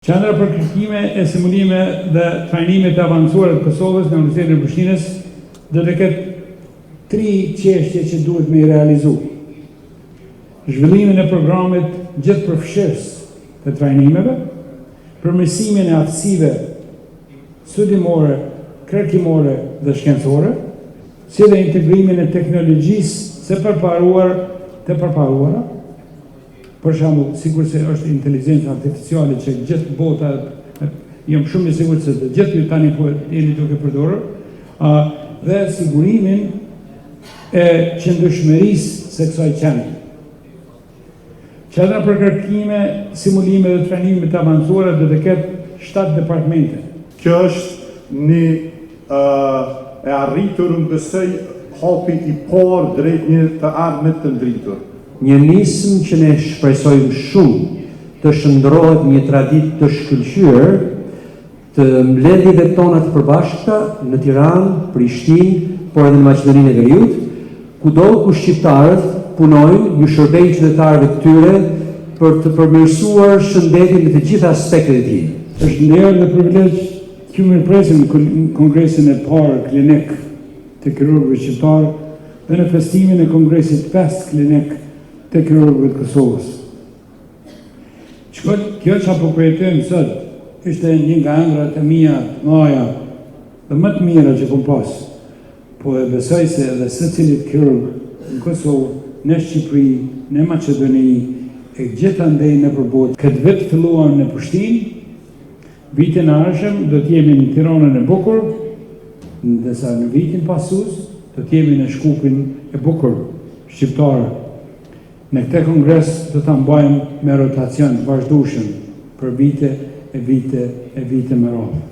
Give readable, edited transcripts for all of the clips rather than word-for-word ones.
Qendra për Kërkime e Simulime dhe Trajnime të Avancuara të Kosovës në Universitetin e Prishtinës do të ketë tri çështje që duhet me i realizu. Zhvillimin e programit gjithëpërfshirës të trajnimeve, përmirësimin e aftësive studimore, kërkimore dhe shkencore, si dhe integrimin e teknologjisë së përparuar të përparuara, Për shembull, sikurse është inteligjenca artificiale që gjithë bota jam shumë i sigurt se të gjithë ju tani po jeni duke përdorur, a, dhe sigurimin e qëndrueshmërisë së kësaj qendre. Qendra për kërkime, simulime dhe trajnime të avancuara do të ketë 7 departmente. Kjo është një e arritur, unë besoj, hapi i parë drejt një të ardhme të ndritur. Një nismë që ne shpresojmë shumë të shndërrohet në një traditë të shkëlqyer të mbledhjeve tona të përbashkëta në Tiranë, Prishtinë, por edhe në Maqedoninë e Veriut, kudo ku shqiptarët punojnë, ju shërbejnë qytetarëve të tyre për të përmirësuar shëndetin në të gjitha aspektet e tij. Është nder dhe privilegj t'ju mirëpresim në Kongresin e parë klinik të kirurgëve shqiptarë dhe në festimin e Kongresit të pestë klinik të kirurgëve të Kosovës. Çka, kjo që po përjetojmë sot, ishte një nga ëndrrat e mia të mëdha dhe më të mira që kom pas. Po e besoj se edhe secilit kirurg në Kosovë, në Shqipëri, në Maqedoni, e gjithandej nëpër botë. Këtë vit filluam në Prishtinë, Vitin e ardhshëm do të jemi në Tiranën e bukur, ndërsa në vitin pasues do të jemi në Shkupin e bukur shqiptar. Në këtë kongres do ta mbajmë me rotacion të vazhdueshëm për vite e vite e vite me radhë.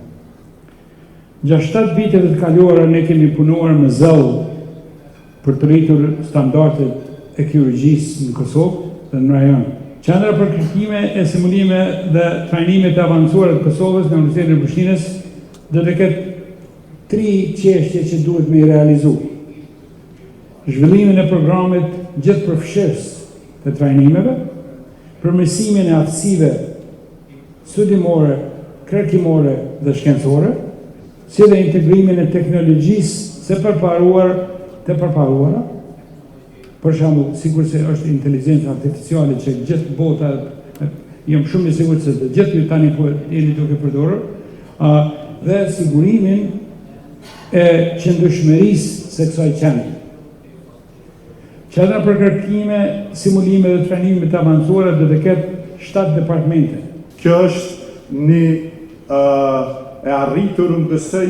Gjatë 7 viteve të kaluara ne kemi punuar me zell për të rritur standardet e kirurgjisë në Kosovë dhe në rajon. Qendra për kërkime e simulime dhe trajnime të avancuara të Kosovës në Universitetin e Prishtinës do të ketë tri çështje që duhet me i realizu. Zhvillimin e programit gjithëpërfshirës të trajnimeve, përmirësimin e aftësive studimore, kërkimore dhe shkencore, si dhe integrimin e teknologjisë së përparuar të përparuara, për shembull, sikurse është inteligjenca artificiale që gjithë bota jam shumë i sigurt se të gjithë ju tani po jeni duke përdorur, a, dhe sigurimin e qëndrueshmërisë së kësaj qendre. Qendra për kërkime, simulime dhe trajnime të avancuara do të ketë 7 departmente. Kjo është një e arritur, unë besoj,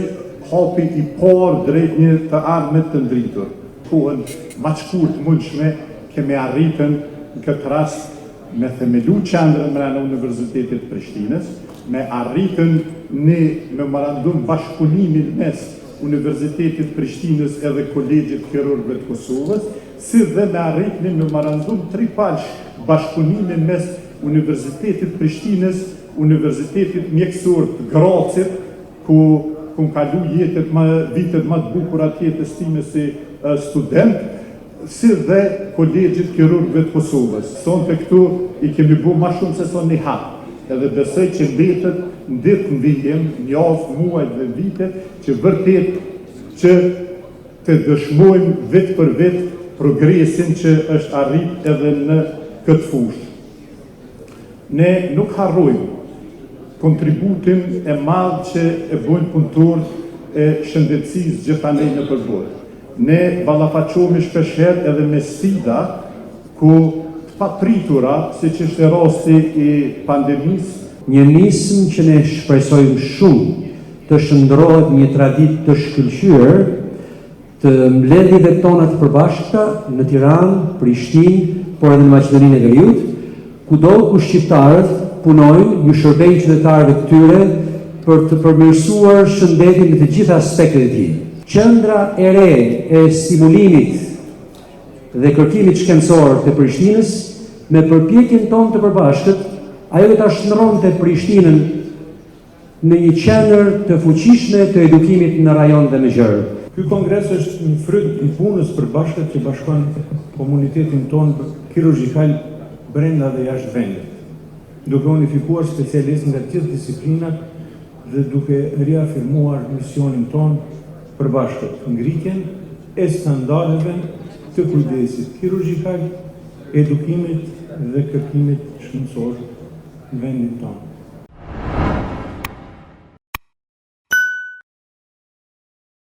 hapi i parë drejt një të ardhme të ndritur. Kohën ma të shkurt të mundshme kemi arritën në këtë rast me themelu qendrën mrena Universitetit të Prishtinës, me arritën një memorandum bashkëpunimi mes Universitetit të Prishtinës edhe Kolegjit të Kirurgëve të Kosovës, si dhe me arrit një memorandum tripalsh bashkëpunimi mes Universitetit të Prishtinës, Universitetit Mjekësor të Gracit, ku kum kalu jetët më vitet më të bukura të jetës time si student, si dhe Kolegjit Kirurgëve të Kosovës. Sonte këtu i kemi bu ma shumë se sa një hap, edhe besoj që mbetet në ditë në vijim, në javë, muaj dhe vite, që vërtet që të dëshmojmë vit për vit progresin që është arrit edhe në këtë fushë. Ne nuk harrojmë kontributin e madh që e bojnë punëtorët e shëndetësisë gjithanej nëpër botë. Ne ballafaqohemi shpeshherë edhe me sfida ku të papritura, siç ishte rasti i pandemisë. Një nismë që ne shpresojmë shumë të shndërrohet në një traditë të shkëlqyer të mbledhjeve tona të përbashkëta në Tiranë, Prishtinë, por edhe në Maqedoninë e Veriut, kudo ku shqiptarët punojnë, ju shërbejnë qytetarëve të tyre për të përmirësuar shëndetin në të gjitha aspektet e tij. Qendra e re e stimulimit dhe kërkimit shkencor të Prishtinës, me përpjekjen tonë të përbashkët, ajo do ta shndërronte Prishtinën në një qendër të fuqishme të edukimit në rajon dhe më gjerë. Ky kongres është një fryt i punës përbashkët që bashkon komunitetin tonë kirurgjikal brenda dhe jashtë vendit. duke unifikuar specialistë nga të gjithë disiplinat dhe duke riafirmuar misionin tonë përbashkët, ngritjen e standardeve të kujdesit kirurgjikal, edukimit dhe kërkimit shkencor në vendin tonë.